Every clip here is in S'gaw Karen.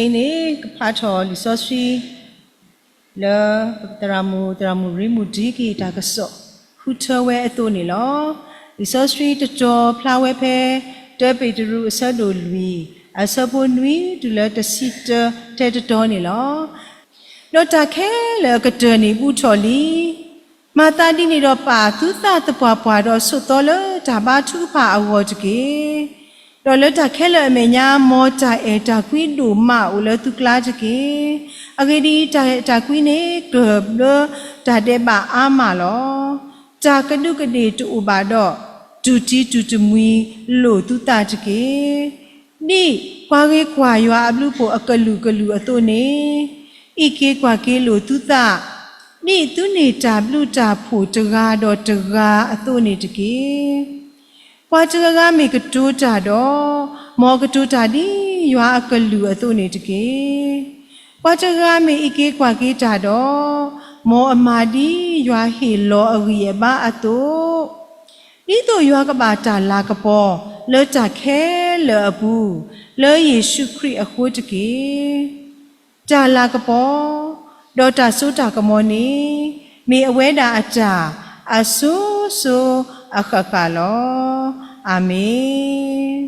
ခဲအံၤန့ၣ် ကဖးထီၣ်လံာ်စီဆှံ လၢပသရၣ်မုၣ် သရၣ်မုၣ်ရံမူၣ်ဒံက့ၤတၢ်ကစီၣ် ဃုထၢဝဲအသိးန့ၣ်လီၤ. လံာ်စီဆှံတတီၤဖျါဝဲဖဲ တၢပ့းတရူးအဆၢဒိၣ်လွံၢ် အဆၢဖိနွံတုၤလၢတဆံတၢ ထဲတတီၤန့ၣ်လီၤ. ဒီးတၢ်ခဲလၢာ်အကတၢၢ်န့ၣ်ဘူးထီၣ်လံ မၤသးဒ်န့ၣ်ဒီးပာ်သုသးသပှၢ်ပှၢ်ဒီးဆိးသီလၢတၢ်ဘါထုကဖၣ်အဂီၢ်တက့ၢ်. ဒီးလၢတၢ်ခဲလၢာ်အမဲာ်ညါ မ်တၢ်အဲၣ်တၢ်ကွံဒိၣ်မးအိၣ်လၢသုကျါတက့ၢ်. အဂ့ၢ်ဒ်အံၤ, တၢ်အဲၣ်တၢ်ကွံန့ၣ် ကျၢၢ်ဘၢတၢ်ဒဲးဘးအါမးလီၤ. တၢ်ကဒူးကဒ့ၣ်တအိၣ်ဘၣ်ဒီး တူၢ်တံၤတူၢ်တမှံၤလိာ်သုသးတက့ၢ်. ဒ်ပှၤဂ့ၤကွၢ်ယွၤအဘျုးအဖှိၣ်အကလုာ်ကလုာ်အသိးန့ၣ်, အံးက့ၤကွၢ်က့ၤလိာ်သုသး, ဒ်သုန့ၢ်တၢ်ဘျုးတၢ်ဖှိၣ်တဂၤဒီးတဂၤအသိးန့ၣ်တက့ၢ်. ပှၤတဂၤဂၤမ့ၢ်ကတိၤတၢ်ဒီး, မ်အကတိၤတၢ်ဒ်ယွၤအကလုၢ်အသိးန့ၣ်တက့ၢ်. ပှၤတဂၤဂၤမ့ၢ်အံးက့ၤကွၢ်က့ၤတၢ်ဒီး, မ်အမၤဒ်ယွၤဟ့ၣ်လီၤအဂံၢ်အဘါအသိး, ဒ်သိးယွၤကဘၣ်တၢ်လၤကပီၤလၢတၢ်ခဲလၢာ်အပူၤ, လၢယ့ၣ်ၡူးခရံာ်အဃိတက့ၢ်. တၢ်လၤကပီၤ, ဒီးတၢ်စိတၢ်ကမီၤန့ၣ်, မ့ၢ်အဝဲဒၣ်အတၢ်အစိၤစိၤအဃၣ်ဃၣ်လီၤ. အၤမ့ၣ်.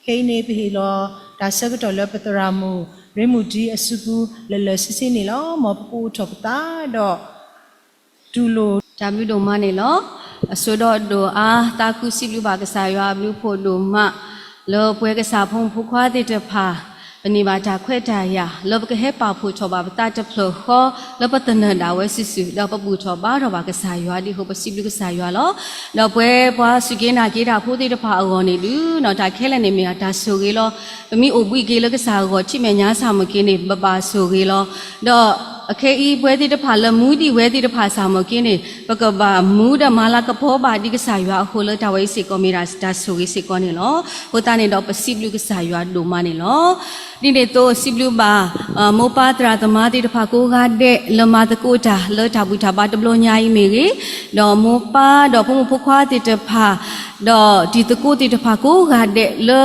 ခဲအံၤန့ၣ် ပဟ့ၣ်လီၤတၢ်ဆၢကတီၢ်လၢပသရၣ်မုၣ် ရ့မူၣ်ဒံအစုပူၤ လၢာ်လၢာ်ဆ့ဆ့န့ၣ်လီၤ. မ်ပကအိးထီၣ်ပသးဒီး တူၢ်လိာ် တၢ်ဘျုးဒိၣ်မးန့ၣ်လီၤ. အစိဒိၣ်အဒိၣ်အါ သးခုစံးဘျုးဘၣ်ကစၢ်ယွၤအဘျုးအဖှိၣ်ဒိၣ်မး လၢပဝဲကစၢ်ဖိမုၣ်ဖိခွါသ့ၣ်တဖၣ် ပန့ၢ်ဘၣ်တၢ်ခွဲးတၢ်ယာ် လၢပကဟဲပာ်ဖှိၣ်ထီၣ်ဘၣ်ပသးတဖျၢၣ်ဃီ လၢပသနၢၣ်ဒၣ်ဝဲစုာ်စုာ် ဒီးပဘူၣ်ထီၣ်ဘါထီၣ်ဘၣ်ကစၢ်ယွၤဒ်အဃိ ပစံးဘျုးကစၢ်ယွၤလီၤ. ဒီးပဝဲပှၤစူၢ်က့ၤနာ်က့ၤတၢ်ဖိသ့ၣ်တဖၣ်အဂီၢ်န့ၣ်ဒုး တၢ်ခဲလၢာ်န့ၣ်မ့ၢ်တၢ်ဆိၣ်ဂ့ၤလီၤ. ပမ့ၢ်အိၣ်ဘှံးက့ၤလၢကစၢ်အဂီၢ် ထံၣ်မဲာ်ညါစၢ်မုၢ်က့ၤန့ၣ် ပဘၣ်ဆိၣ်ဂ့ၤလီၤ. ဒီးအခဲအံၤပဝဲသ့ၣ်တဖၣ်လၢမူဒံးဝဲသ့ၣ်တဖၣ်စၢ်မုၢ်က့ၤန့ၣ် ပကဘၣ်မူဒီးမၤလၤကပီၤဘၣ်ဒ်ကစၢ်ယွၤအဃိ လၢတၢ်ဝဲအံၤစ့ၢ်ကီးမ့ၢ်ဒၣ်တၢ်ဆိၣ်ဂ့ၤစ့ၢ်ကီးန့ၣ်လီၤ. အဃိသတးန့ၣ်ဒီးပစံးဘျုးကစၢ်ယွၤဒိၣ်မးန့ၣ်လီၤ. ဒ်န့ၣ်အသိးစံးဘျုးဘၣ် မိၢ်ပၢ်သရၣ်သမါသ့ၣ်တဖၣ်ကိးဂၤဒဲး လၢမၤသကိးတၢ်လၢတၢ်ဘူၣ်တၢ်ဘါတဘျီညါအံၤမ့ၢ်ဂ့ၤ, ဒီးမိၢ်ပၢ်ဒီးဖိမုၣ်ဖိခွါသ့ၣ်တဖၣ် ဒီးတံၤသကိးသ့ၣ်တဖၣ်ကိးဂၤဒဲးလၢ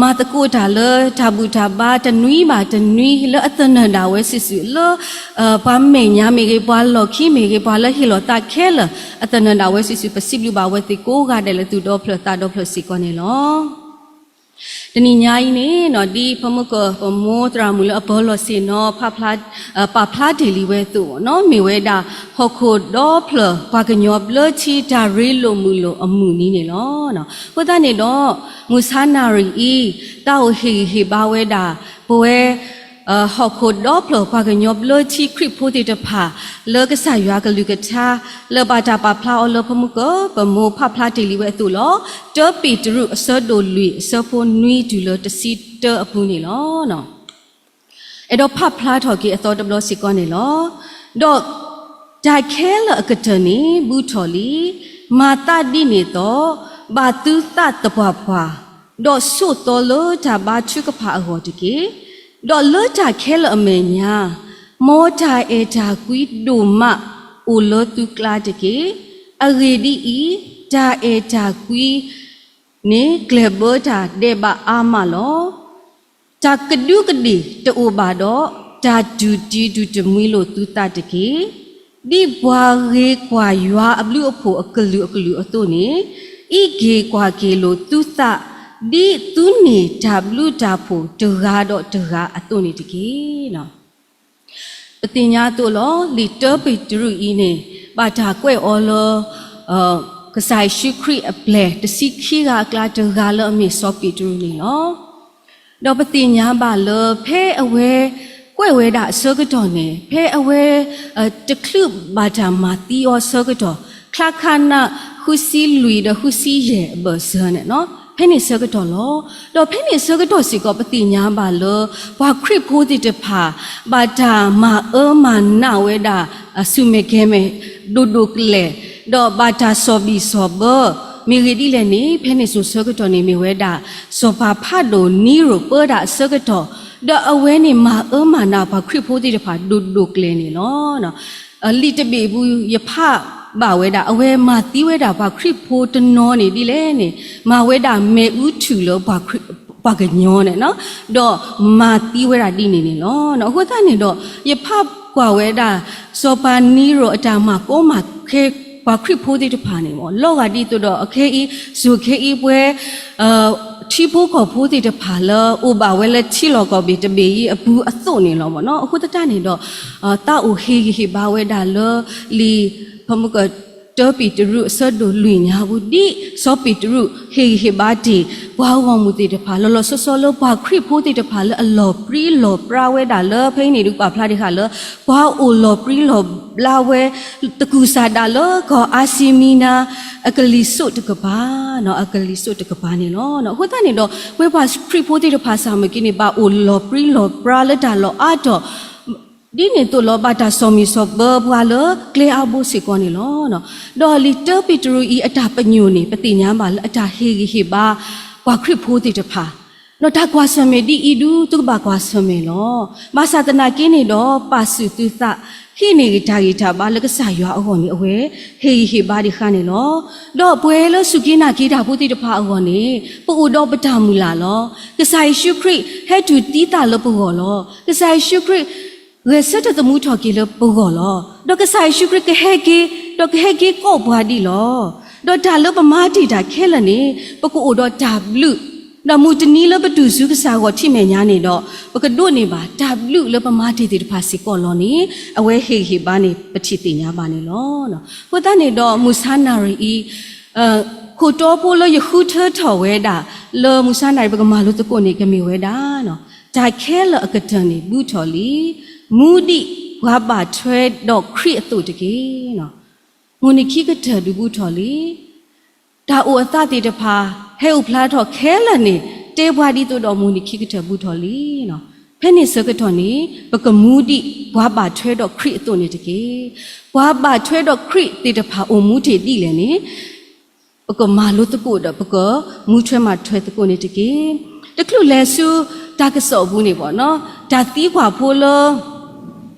မၤသကိးတၢ်လၢတၢ်ဘူၣ်တၢ်ဘါတနွံဘၣ်တနွံ လၢအသနၢၣ်ဒၣ်ဝဲစုာ်စုာ် လၢ ပှၤမဲာ်ညါမ့ၢ်ဂ့ၤ, ပှၤလီၢ်ခံမ့ၢ်ဂ့ၤ, ပှၤလၢဟ့ၣ်လီၤသးခဲလၢာ် အသနၢၣ်ဒၣ်ဝဲစုာ်စုာ် ပစံးဘျုးဘၣ်ဝဲသ့ၣ်ကိးဂၤဒဲးလၢသူၣ်ဒီဖျၢၣ်သးဒီဖျၢၣ်စ့ၢ်ကီးန့ၣ်လီၤ. တနံၤညါအံၤန့ၣ် ဒ်ပမုၢ်ကၢၢ်ပမိၢ်သရၣ်မုၣ်လၢအပၢၤလီၢ်ဆ့ၣ်နီၤ ပာ်ဖျါတ့ၢ်လံဝဲအသိးနီၤ မ့ၢ်ဝဲဒၣ် ဟီၣ်ခိၣ်ဒီဖျၢၣ်ပှၤကညီဘျၢထံတၢ်ရ့လိာ်မုာ်လိာ်အမုၢ်နံၤန့ၣ်လီၤ. အဃိသတးန့ၣ်ဒီး မုၢ်ဆါနၣ်ရံၣ်အံၤ သးအိၣ်ဟ့ၣ်ဂံၢ်ဟ့ၣ်ဘါဝဲဒၣ် ပဝဲ ဟီၣ်ခိၣ်ဒီဖျၢၣ်ပှၤကညီဘျၢထံခရံာ်ဖိသ့ၣ်တဖၣ် လၢကစၢ်ယွၤကလုၢ်ကထါ လၢဘၣ်တၢ်ပာ်ဖျါအီၤလၢပမုၢ်ကၢၢ်ပမိၢ် ပာ်ဖျါတ့ၢ်လံဝဲအသိးလီၤ. တၢပ့းတရူးအဆၢဒိၣ်လွံၢ်အဆၢဖိနွံတုၤလၢတဆံတၢအပူၤန့ၣ်လီၤ. အဲၣ်ဒိးပာ်ဖျါထီၣ်က့ၤအသီတဘျီစ့ၢ်ကီးန့ၣ်လီၤ. ဒီးတၢ်ခဲလၢာ်အကတၢၢ်န့ၣ် ဘူးထီၣ်လံ, မၤသးဒ်န့ၣ်အသိး ဘၣ်သုသးသပှၢ်ပှၢ်, ဒီးဆိးသီလၢတၢ်ဘါထုကဖၣ်အဂီၢ်တက့ၢ်. ဒီးလၢတၢ်ခဲလၢာ်အမဲာ်ညါ, မ်တၢ်အဲၣ်တၢ်ကွံဒိၣ်မးအိၣ်လၢသုကျါတက့ၢ်. အဂ့ၢ်ဒ်အံၤ, တၢ်အဲၣ်တၢ်ကွံ န့ၣ်ကျဲၤဘၢတၢ်ဒဲးဘးအါမးလီၤ. တၢ်ကဒူးကဒ့ၣ်တအိၣ်ဘၣ်ဒီး, တၢ်တူၢ်တံၤတူၢ်တမှံၤလိာ်သုသးတက့ၢ်. ဒ်ပှၤဂ့ၤကွၢ်ယွၤအဘျုးအဖှိၣ်အကလုာ်အကလုာ်အသိးန့ၣ်, အံးက့ၤကွၢ်က့ၤလိာ်သုသး, ဒ်သုန့ၢ်တၢ်ဘျုးတၢ်ဖှိၣ်တဂၤဒီးတဂၤအသိးန့ၣ်တက့ၢ်. ပသ့ၣ်ညါအသိးလီၤ. လံာ်တၢပ့းတရူးအံၤန့ၣ် ဘၣ်တၢ်ကွဲးအီၤလၢ ကစၢ်ယ့ၣ်ၡူးခရံာ်အပျဲၢ် တဆံခံဂၤအကျါတဂၤလၢအမ့ၢ်စီၤပ့းတရူးန့ၣ်လီၤ. ဒီးပသ့ၣ်ညါဘၣ်လၢ ဖဲအဝဲကွဲးဝဲဒၣ်အဆၢကတီၢ်န့ၣ် ဖဲအဝဲ တချုးဘၣ်တၢ်မၤသံအီၤအဆၢကတီၢ် ချါခါနၢ် ဃုဆံလွံၢ်ဒီးဃုဆံယဲၢ်အဘၢၣ်စၢၤန့ၣ် ဖဲန့ၣ်ဆၢကတီၢ်လီၤ. ဒီးဖဲန့ၣ်ဆၢကတီၢ်စ့ၢ်ကီး ပသ့ၣ်ညါဘၣ်လၢ ပှၤခရံာ်ဖိသ့ၣ်တဖၣ် ဘၣ်တၢ်မၤအၢမၤနးဝဲဒၣ် ဆူၣ်မဲာ်ကဲၤမဲာ် ဒိၣ်ဒိၣ်ကလဲာ်, ဒီးဘၣ်တၢ်စီၣ်ဘံၣ်စီၣ်ဘၢ, မ့ၢ်ဂ့ၢ်ဒ်လဲၣ်န့ၣ် ဖဲန့ၣ်စိၤဆၢကတီၢ်န့ၣ်မ့ၢ်ဝဲဒၣ် စီၤပၤဖးဒိၣ်နံရိၣ်ပၢတၢ်အဆၢကတီၢ်, ဒီးအဝဲန့ၣ်မၤအၢမၤနးပှၤခရံာ်ဖိသ့ၣ်တဖၣ်ဒိၣ်ဒိၣ်ကလဲာ်န့ၣ်လီၤ. လံာ်တဘ့ၣ်အပူၤယဖးဘၣ်ဝဲဒၣ် အဝဲမၤသံဝဲဒၣ်ပှၤခရံာ်ဖိတနီၤန့ၣ်ဒ်လဲၣ်န့ၣ် မၤဝဲဒၣ်မ့ၣ်အူထုၣ်လၢပှၤခရံာ် ပှၤကညီန့ၣ်, ဒီးမၤသံဝဲဒၣ်ဒ်န့ၣ်န့ၣ်လီၤ. အဃိသတးန့ၣ်ဒီး ယဖးကွၢ်ဝဲဒၣ် စီၤပၤနံရိၤအတၢ်မၤကီမၤခဲ ပှၤခရံာ်ဖိသ့ၣ်တဖၣ်န့ၣ် လီၤဂာ်ဒ်သိးဒီး အခဲအံၤ စူၢ်က့အံၤပှဲၤ ထံဖိကီၢ်ဖိသ့ၣ်တဖၣ်လၢ အိၣ်ဘၣ်ဝဲလၢထံလီၢ်ကီၢ်ဘ့ၣ်တဘ့ၣ်အံၤအပူၤအသိးန့ၣ်လီၤ. အဃိသတးန့ၣ်ဒီး သးအိၣ်ဟ့ၣ်ဂံၢ်ဟ့ၣ်ဘါဝဲဒၣ်လၢ လံာ် ဖမက တၢပ့းတရူးအဆၢဒိၣ်လွံၢ်ညါပူၤ ဒ်စီၤပ့းတရူးဟ့ၣ်ဂံၢ်ဟ့ၣ်ဘါတ့ၢ် ပှၤဂီၢ်မုၢ်သ့ၣ်တဖၣ် လီၤလီၤဆီဆီလၢပှၤခရံာ်ဖိသ့ၣ်တဖၣ်လၢအလီၤပြံလီၤပြါဝဲဒၣ်လၢ ဖဲအံၤန့ၣ်ဒုးပာ်ဖျါဒံးဃာ်လၢ ပှၤအိၣ်လီၤပြံလီၤပြါဝဲ သကူၣ်စၢ်ဒၣ်လၢကီၢ်အၤစံမံနၤ အကလံၤစိးတကပၤ, အကလံၤစိးတကပၤန့ၣ်လီၤ. အဃိသတးန့ၣ်ဒီး ပဝဲပှၤခရံာ်ဖိသ့ၣ်တဖၣ်စၢ်မုၢ်က့န့ၣ် ဘၣ်အိၣ်လီၤပြံလီၤပြါလၢတၢ်လီၢ်အါတီၢ် ဒ်န့ၣ်အသိးလီၤ ဘၣ်တၢ်ဆီၣ်မံၣ်ဆီၣ်ပၢပှၤလၢကျဲအါဘိစ့ၢ်ကီးန့ၣ်လီၤ. ဒီးလံာ်တၢပ့းတရူးအံၤအတၢ်ပညိၣ်န့ၣ် ပသ့ၣ်ညါဘၣ်လၢအတၢ်ဟ့ၣ်ဂံၢ်ဟ့ၣ်ဘါ ပှၤခရံာ်ဖိသ့ၣ်တဖၣ်, ဒီးတၢ်ကွၢ်ဆၢၣ်မဲာ်ဒ်အံၤဒု သုကဘၣ်ကွၢ်ဆၢၣ်မဲာ်လီၤ. ဘၣ်ဆၣ်သနာ်က့န့ၣ်ဒီး ပာ်ဆူၣ်သုသး ဟံးန့ၢ်တၢ်ဂံၢ်တၢ်ဘါလၢကစၢ်ယွၤအဂီၢ်န့ၣ် အဝဲဟ့ၣ်ဂံၢ်ဟ့ၣ်ဘါဒံးဃာ်န့ၣ်လီၤ. ဒီးပှဲၤလၢစူၢ်က့ၤနာ်က့ၤတၢ်ဖိသ့ၣ်တဖၣ်အဂီၢ်န့ၣ် ပအိၣ်ဒီးပတၢ်မုၢ်လၢ်လီၤ. ကစၢ်ယ့ၣ်ၡူးခရံာ်ဟဲတူၢ်သံသးလၢပဂီၢ်လီၤ. ကစၢ်ယ့ၣ်ၡူးခရံာ် ဂဲၤဆၢထၢၣ်သမူထီၣ်က့ၤလၢပဂီၢ်လီၤ. ဒီးကစၢ်ယ့ၣ်ၡူးခရံာ်ကဟဲက့ၤ, ဒီးကဟဲက့ၤကိးပှၤဒံးလီၤ. ဒီးတၢ်လၢပမၤတ့ၢ်တၢ်ခဲလၢာ်န့ၣ် ပကအိၣ်ဒီးတၢ်ဘျုး, ဒီးမုၢ်တနံၤလၢပတူၢ်ဆူကစၢ်ဂီၢ်ထံမဲာ်ညါန့ၣ်ဒီး ပကဒိးန့ၢ်ဘၣ်တၢ်ဘျုးလၢပမၤတ့ၢ်သ့ၣ်တဖၣ်စ့ၢ်ကီးလီၤန့ၣ် အဝဲဟ့ၣ်ဂံၢ်ဟ့ၣ်ဘါန့ၣ် ပထံၣ်သ့ၣ်ညါဘၣ်န့ၣ်လီၤ. အဃိသတးန့ၣ်ဒီး မုၢ်ဆါနၣ်ရံၣ်အံၤ ခိၣ်တီဖိလၢယဃုထၢထီၣ်ဝဲဒၣ် လၢမုၢ်ဆါနၣ်ရံၣ်ပကမၤလိသကိးန့ၣ် ကမ့ၢ်ဝဲဒၣ် တၢ်ခဲလၢာ်အကတၢၢ်န့ၣ် ဘူးထီၣ်လံ. မူဒံးပှၤဘၣ်ထွဲဒီးခရံာ်အသိးတက့ၢ်. မုၢ်နံၤခံကတၢၢ်ဒုးဘူးထီၣ်လံ. တၢ်အိၣ်အသးသ့ၣ်တဖၣ် ဟဲအိၣ်ဖျါထီၣ်ခဲလၢာ်န့ၣ် တဲပှၤဒ်သိးဒီးမုၢ်နံၤခံကတၢၢ်ဘူးထီၣ်လံ. ဖဲန့ၣ်ဆၢကတီၢ်န့ၣ် ပကမူဒံးပှၤဘၣ်ထွဲဒီးခရံာ်အသိးန့ၣ်တက့ၢ်. ပှၤဘၣ်ထွဲဒီးခရံာ်သ့ၣ်တဖၣ်အိၣ်မူတ့ၢ်ဒ်လဲၣ်န့ၣ် ပကမၤလိသကိးဒီး ပကမူထွဲမၤထွဲသကိးန့ၣ်တက့ၢ်. တချုးလဲၤဆူတၢ်ကစီၣ်အပူၤန့ၣ်ဘၣ်နီၤ, တၢ်သံကွၢ်ဖိလၢ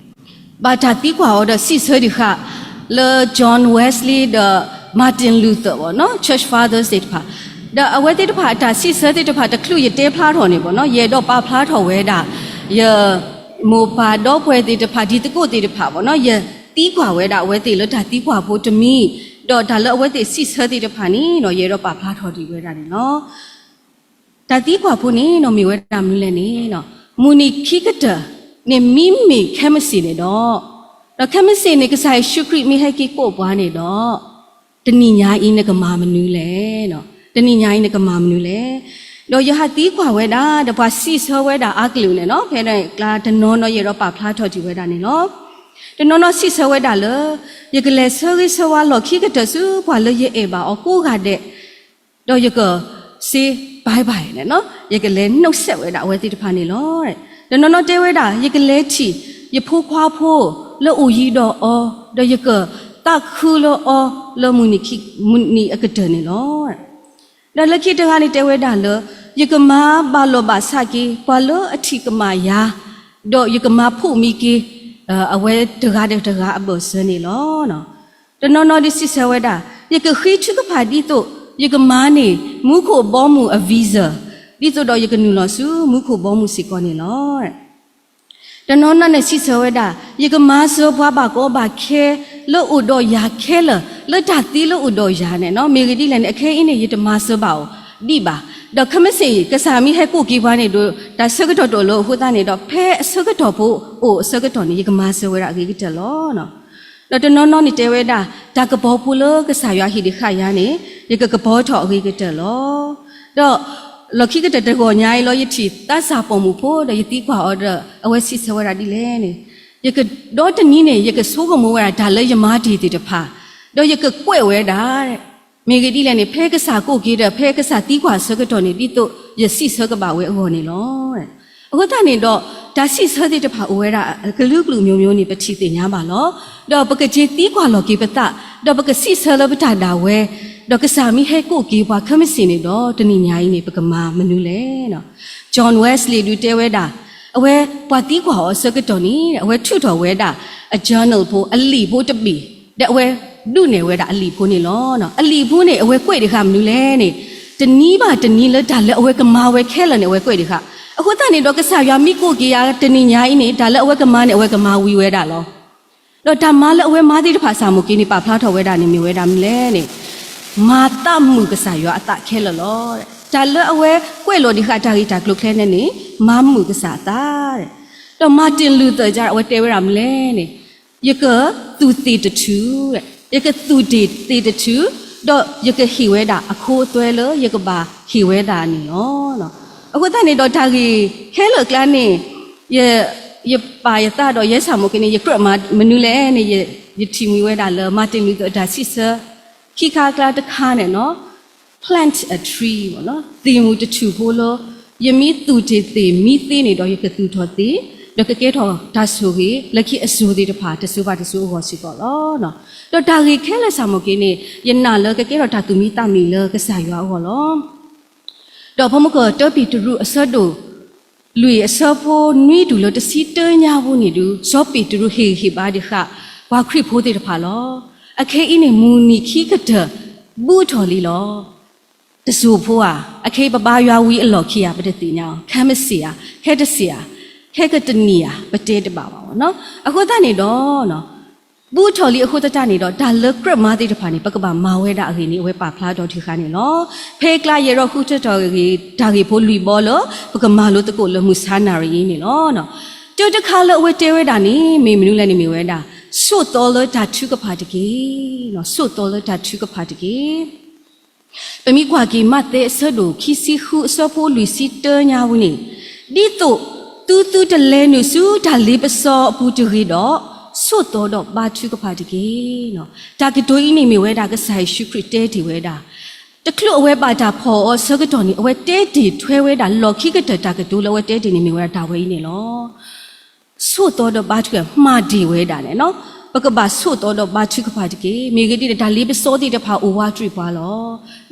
ဘၣ်တၢ်သံကွၢ်အီၤဒီးစံးဆၢဒံးဃာ် လၢ John Wesley ဒီး Martin Luther ဘၣ်နီၤ, Church Fathers သ့ၣ်တဖၣ်, ဒီးအဝဲသ့ၣ်တဖၣ်အတၢ်စံးဆၢသ့ၣ်တဖၣ် တချုးယတဲဖျါထီၣ်န့ၣ်ဘၣ်နီၤ, ယအဲၣ်ဒိးပာ်ဖျါထီၣ်ဝဲဒၣ် ယမိၢ်ပၢ်ဒီပုၢ်ဝဲၢ်သ့ၣ်တဖၣ် တံၤသကိးသ့ၣ်တဖၣ်ဘၣ်နီၤ, ယသံကွၢ်ဝဲဒၣ်အဝဲသ့ၣ်လၢတၢ်သံကွၢ်ဖိတမံၤ, ဒီးတၢ်လၢအဝဲသ့ၣ်စံးဆၢသ့ၣ်တဖၣ်န့ၣ်နီၤ, ယအဲၣ်ဒိးပာ်ဖျါထီၣ်ဒံးဝဲဒၣ်န့ၣ်လီၤ. တၢ်သံကွၢ်ဖိန့ၣ်နီၤ မ့ၢ်ဝဲဒၣ်မနုၤလဲၣ်န့ၣ်, မုၢ်နံၤခံကတၢၢ်န့ၣ် မ့မ့ၢ်ခဲမုၢ်ဆ့ၣ်န့ၣ်ဒီး, ဒီးခဲမုၢ်ဆ့ၣ်န့ၣ် ကစၢ်ယ့ၣ်ၡူးခရံာ်မ့ၢ်ဟဲက့ၤကိးပှၤန့ၣ်ဒီး, တနံၤညါအံၤနကမၤမနုၤလဲၣ်, တနံၤညါအံၤနကမၤမနုၤလဲၣ်. ဒီးယဟးသံကွၢ်ဝဲဒၣ် ဒီးပှၤစံးဆၢဝဲဒၣ်အါကလုာ်န့ၣ်နီၤ, ဖဲန့ၣ်ကျါတနီၤနီၤ ယအဲၣ်ဒိးပာ်ဖျါထီၣ်ဒံးဝဲဒၣ်န့ၣ်လီၤ. တနီၤနီၤစံးဆၢဝဲဒၣ်လၢ ယကလဲၤဆၢဂ့ၤဆၢဝါလီၢ်ခံကတၢၢ်ဆူပှၤလၢယအဲၣ်ဘၣ်အီၤကိးဂၤဒဲး ဒီးယက say bye bye န့ၣ်နီၤ, ယကလဲၤနုတ်ဆက်ဝဲဒၣ်အဝဲသ့ၣ်တဖၣ်န့ၣ်လီၤ. တနီၤနီၤတဲဝဲဒၣ် ယကလဲၤထံၣ် ယဖိခွါဖိ လၢအိၣ်ယံၤဒီးအီၤ, ဒီးယကသးခုလၢအီၤ လၢမုၢ်နံၤခံ, မုၢ်နံၤအကတၢၢ်န့ၣ်လီၤ. ဒီးလၢခံတဂၤန့ၣ်တဲဝဲဒၣ်လၢ ယကမၤဘၣ်လီၢ်ဘၣ်စးက့ၤ ပှၤလၢအထံၣ်ကမၣ်ယၤ, ဒီးယကမၤဖှိၣ်မံက့ၤ အဝဲတဂၤဒီးတဂၤအဘၢၣ်စၢၤန့ၣ်လီၤ. တနီၤနီၤဒုးစံးဆၢဝဲဒၣ် ယကဃ့ထုကဖၣ်ဒ်သိး ယကမၤန့ၢ် မူခိၣ်ဘီမုၢ်အ visa ဒ်သိးဒီးယကနုာ်လီၤဆူမူခိၣ်ဘီမုၢ်စ့ၢ်ကီးန့ၣ်လီၤ. တနီၤနီၤန့ၣ်စံးဆၢဝဲဒၣ် ယကမၤစၢၤပှၤဘၣ်ကီဘၣ်ခဲ လၢအိၣ်ဒီးယၤခဲလၢာ် လၢတၢ်သ့လၢအိၣ်ဒီးယၤန့ၣ်နီၤ, မ့ၢ်ဂ့ၢ်ဒ်လဲၣ်န့ၣ် အခဲအံၤန့ၣ် ယတမၤစၢၤဘၣ်အီၤဒံးဘၣ်. ဒီးခဲမုၢ်ဆ့ၣ် ကစၢ်မ့ၢ်ဟဲကိးက့ၤပှၤန့ၣ်ဒီး တၢ်ဆၢကတီၢ်တအိၣ်လၢအဃိသတးန့ၣ်ဒီး ဖဲအဆၢကတီၢ်ဖိအိၣ်အဆၢကတီၢ်န့ၣ် ယကမၤစၢၤဝဲဒၣ်အဂ့ၤကတၢၢ်လီၤ. ဒီးတနီၤနီၤန့ၣ်တဲဝဲဒၣ် တၢ်ကပီၤဖိလၢကစၢ်ယွၤဟ့ၣ်ဒံးဃာ်ယၤန့ၣ် ယကကပီၤထီၣ်အဂ့ၤကတၢၢ်လီၤ. ဒီးလီၢ်ခံကတၢၢ်တဂီၤညါအံၤလီၤ ယထံၣ်သးစၢ်ပိာ်မုၣ်ဖိ ဒီးယသံကွၢ်အီၤဒီး အဝဲစံးဆၢဝဲဒၣ်ဒ်လဲၣ်န့ၣ်, ယကဒီတနံၤန့ၣ် ယကဆိကမိၣ်ဝဲဒၣ်တၢ်လၢယမၤတ့ၢ်သ့ၣ်တဖၣ်, ဒီးယကကွဲးဝဲဒၣ် မ့ၢ်ဂ့ၢ်ဒ်လဲၣ်န့ၣ် ဖဲကစၢ်ကိးက့ၤဒီး ဖဲကစၢ်သံကွၢ်အဆၢကတီၢ်န့ၣ် ဒ်သိးယစံးဆၢကဘၣ်ဝဲအဂီၢ်န့ၣ်လီၤ. အဃိသတးန့ၣ်ဒီး တၢ်စံးဆၢသ့ၣ်တဖၣ်အိၣ်ဝဲဒၣ် ကလုာ်ကလုာ်မျိုးမျိုးန့ၣ် ပထံၣ်သ့ၣ်ညါဘၣ်လီၤ. ဒီးပကက့ၤသံကွၢ်လီၤက့ၤပသး, ဒီးပကစံးဆၢလၢပတၢ်ဒၣ်ဝဲ, ဒီးကစၢ်မ့ၢ်ဟဲကိးက့ၤပှၤခဲမုၢ်ဆ့ၣ်န့ၣ်ဒီး တနံၤညါအံၤန့ၣ် ပကမၤမနုၤလဲၣ်. John Wesley ဒုးတဲဝဲဒၣ်, အဝဲပှၤသံကွၢ်အီၤအဆၢကတီၢ်န့ၣ် အဝဲထုးထီၣ်ဝဲဒၣ် အ journal ဖိ အလံာ်ဖိတဘ့ၣ်, ဒီးအဝဲဒုးနဲၣ်ဝဲဒၣ်အလံာ်ဖိန့ၣ်လီၤ. အလံာ်ဖိန့ၣ် အဝဲကွဲးဒံးဃာ်မနုၤလဲၣ်န့ၣ် တနံၤဘၣ်တနံၤလၢတၢ်လၢအဝဲကမၤဝဲခဲလၢာ်န့ၣ် အဝဲကွဲးဒံးဃာ်. အဃိသတးန့ၣ်ဒီး ကစၢ်ယွၤမ့ၢ်ကိးက့ၤယၤတနံၤညါအံၤန့ၣ် တၢ်လၢအဝဲကမၤန့ၣ် အဝဲကမၤဝံၤဝဲဒၣ်လီၤ. ဒီးတၢ်မၤလၢအဝဲမၤသ့ၣ်တဖၣ် စီၤမိၤက့န့ၣ် ပာ်ဖျါထီၣ်ဝဲဒၣ်န့ၣ် မ့ၢ်ဝဲဒၣ်မနုၤလဲၣ်န့ၣ်, မၤသးမုာ်ကစၢ်ယွၤအသးခဲလၢာ်လီၤ. တၢ်လၢအဝဲကွဲးလီၤဒံးဃာ်တၢ်ဂ့ၢ်တၢ်ကျိၤခဲလၢာ်န့ၣ် မၤမုာ်ကစၢ်အသး ဒီး Martin Luther အဝဲတဲဝဲဒၣ်မနုၤလဲၣ်န့ၣ်, ယကသူၣ်သ့ၣ်တထူၣ်, ယကသူၣ်ဒ့ၣ်သ့ၣ်တထူၣ်, ဒီးယကဟ့ၣ်ဝဲဒၣ်အခိအသွဲလၢယကဘၣ်ဟ့ၣ်ဝဲဒၣ်န့ၣ်လီၤ. အဃိသတးန့ၣ်ဒီးတၢ်ဂ့ၢ်ခဲလၢာ်အကျါန့ၣ် ယပာ်ယသးဒီးယဲစီၤမိၤက့န့ၣ် ယကြၢးမၤမနုၤလဲၣ်န့ၣ် ယထံၣ်မှံဝဲဒၣ်လၢ Martin Luther အတၢ်စံးဆၢ ခံခါအကျါတခါန့ၣ် Plant a tree သ့ၣ်မုၢ်တထူၣ်ဖိလၢ ယမ့ၢ်သူၣ်တ့ၢ်သ့ၣ်မံသ့န့ၣ်ဒီး ယကသူၣ်ထီၣ်သ့ၣ်, ဒီးကကဲထီၣ်တၢ်ဆိၣ်ဂ့ၤ လၢခံအစိၤသ့ၣ်တဖၣ် တစိၤဘၣ်တစိၤအဂီၢ်စ့ၢ်ကီးလီၤ. ဒီးတၢ်ဂ့ၢ်ခဲလၢာ်စီၤမိၤက့န့ၣ် ယနာ်လၢကကဲထီၣ်တၢ်သူၣ်မံသးမံလၢကစၢ်ယွၤအဂီၢ်လီၤ. ဒီးဖဲမုၢ်ကီၢ်တၢပ့းတရူးအဆၢဒိၣ် လွံၢ်အဆၢဖိနွံတုၤလၢတဆံတၢညါပူၤန့ၣ်ဒုး စီၤပ့းတရူးဟ့ၣ်ဂံၢ်ဟ့ၣ်ဘါဒံးဃာ် ပှၤခရံာ်ဖိသ့ၣ်တဖၣ်လီၤ. အခဲအံၤန့ၣ် မုၢ်နံၤခံကတၢၢ် ဘူးထီၣ်လံလီၤ. တစိၢ်ဖိဧါ, အခဲအံၤပဘါယွၤဝံၤအလီၢ်ခံဧါ ပတသ့ၣ်ညါအီၤ, ခဲမုၢ်ဆ့ၣ်ဧါ, ခဲတဆ့ၣ်ဧါ, ခဲကတနံၤဧါ, ပတဲတဘၣ်ဘၣ်. အဃိသတးန့ၣ်ဒီး ဘူးထီၣ်လံအဃိသတးန့ၣ်ဒီး တၢ်လၢကြၢးမၤသ့ၣ်တဖၣ်န့ၣ် ပကဘၣ်မၤဝဲဒၣ်အဂ့ၢ်န့ၣ် အဝဲပာ်ဖျါထီၣ်တခါန့ၣ်လီၤ. ဖဲအကျါယအဲၣ်ဒိးဃုထၢထီၣ်ဂ့ၢ်တၢ်ဂ့ၢ်ဖိလွံၢ်ဘီလၢ ပကမၤလိသကိးလၢမုၢ်ဆါနၤရံၣ်အံၤန့ၣ်လီၤ. တၢတခါလၢအဝဲတဲဝဲဒၣ်န့ၣ် မ့ၢ်မနုၤလဲၣ်န့ၣ်မ့ၢ်ဝဲဒၣ် ဆိးသီလၢတၢ်ထုကဖၣ်တက့ၢ်. ဆိးသီလၢတၢ်ထုကဖၣ်တက့ၢ်. ပမ့ၢ်ကွၢ်က့ၤမးသဲအဆၢဒိၣ်ခံဆံဃုအဆၢဖိလွံၢ်ဆံတၢညါဝံၤန့ၣ်, ဒ်သိးသုသုတလဲၤနုာ်ဆူတၢ်လ့ပစီအပူၤတဂ့ၤဒီး, ဆိးသီဒီးဘါထုကဖၣ်တက့ၢ်. တၢ်ကတိၤအံၤန့ၣ်မ့ၢ်ဝဲဒၣ်ကစၢ်ယ့ၣ်ၡူးခရံာ်တဲတ့ၢ်ဝဲဒၣ် တချုးအဝဲဘၣ်တၢ်ဖီၣ်အီၤအဆၢကတီၢ်န့ၣ် အဝဲတဲတ့ၢ်ထွဲဝဲဒၣ်လီၢ်ခံကတၢၢ်တၢ်ကတိၤလၢအဝဲတဲတ့ၢ်န့ၣ်မ့ၢ်ဝဲဒၣ်တၢ်ဝဲအံၤန့ၣ်လီၤ. ဆိးသီဒီးဘါထုကဖၣ် မၤတ့ၢ်ဝဲဒၣ်န့ၣ်, ပကဘၣ်ဆိးသီဒီးဘါထုကဖၣ်တက့ၢ်. မ့ၢ်ဂ့ၢ်ဒ်န့ၣ် တၢ်လ့ပစီသ့ၣ်တဖၣ်အိၣ်ဝးတရံးပှၤလ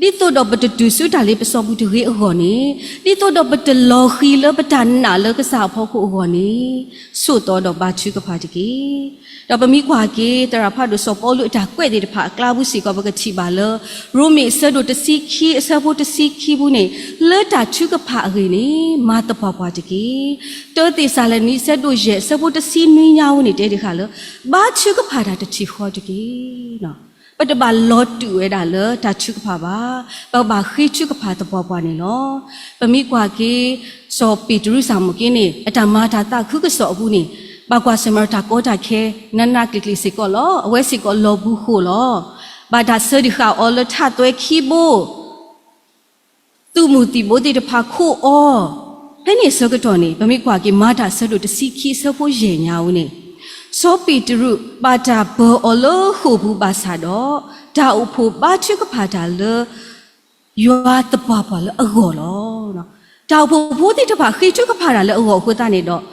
ီၤ. ဒ်သိးဒီးပတတုၤဆူတၢ်လ့ပစီပူၤတဂ့ၤအဂီၢ်န့ၣ်, ဒ်သိးဒီးပတလီၤဃံၤလၢပတၢ်နာ်လၢကစၢ်အဖီခိၣ်အဂီၢ်န့ၣ်, ဆိးသီဒီးဘါထုကဖၣ်တက့ၢ်. ဒီးပမ့ၢ်ကွၢ်က့ၤ သရၣ်ဖးဒိၣ်စီၤပီလူးအတၢ်ကွဲးသ့ၣ်တဖၣ်အကျါပူၤစ့ၢ်ကီး ပကထံၣ်ဘၣ်လၢ ရိမ့ၤအဆၢဒိၣ်တဆံခံ အဆၢဖိတဆံခံပူၤန့ၣ်, လၢတၢ်ထုကဖၣ်အဂ့ၢ်န့ၣ် မၤသပှၢ်ပှၢ်တက့ၢ်. တၢသ့းစၤလနံ အဆၢဒိၣ်ယဲၢ် အဆၢဖိတဆံနွံညါဝံၤန့ၣ် တဲဒံးဃာ်လၢ ဘါထုကဖၣ်တၢ်တထံၣ်ဃီတက့ၢ်. ပတဘၣ်လီၤတူာ်ဝဲဒၣ်လၢတၢ်ထုကဖၣ်ဘၣ်. ပဘၣ်ဃ့ထုကဖၣ်သပှၢ်ပှၢ်န့ၣ်လီၤ. ပမ့ၢ်ကွၢ်က့ၤ စီၤပ့းတရူးစီၤမိၤက့န့ၣ် အတၢ်မၤတၢ်သးခုကစီၣ်အပူၤန့ၣ်, ဘၣ်ကွၢ်ဆၢၣ်မဲာ်ဒီးတၢ်ကီတၢ်ခဲ နးနးကျံၤကျံၤစ့ၢ်ကီးလီၤ. အဝဲစ့ၢ်ကီးလီၤဘှံးဃိၣ်လီၤ. ဘၣ်တၢ်ဆှၢဒံးဃာ်အီၤလၢထးသွဲခံဘိ သုးမုၢ်သံၣ်ဘိသ့ၣ်တဖၣ်ခိးအီၤ. ဖဲန့ၣ်အဆၢကတီၢ်န့ၣ် ပမ့ၢ်ကွၢ်က့ၤမၤတၢ်အဆၢဒိၣ်တဆံခံ အဆၢဖိယဲၢ်ညါဝံၤန့ၣ်, စီၤပ့းတရူးဘၣ်တၢ်ပၢၤအီၤလၢဃိာ်ပူၤဘၣ်ဆၣ်ဒီး, တၢ်အိၣ်ဖှိၣ်ဘါထုကဖၣ်တၢ်လၢ ယွၤသပှၢ်ပှၢ်လၢအဂီၢ်လီၤ. တၢ်အိၣ်ဖှိၣ်ဖိသ့ၣ်တဖၣ်ဃ့ထုကဖၣ်တၢ်လၢအဂီၢ်အဃိသတးန့ၣ်ဒီး,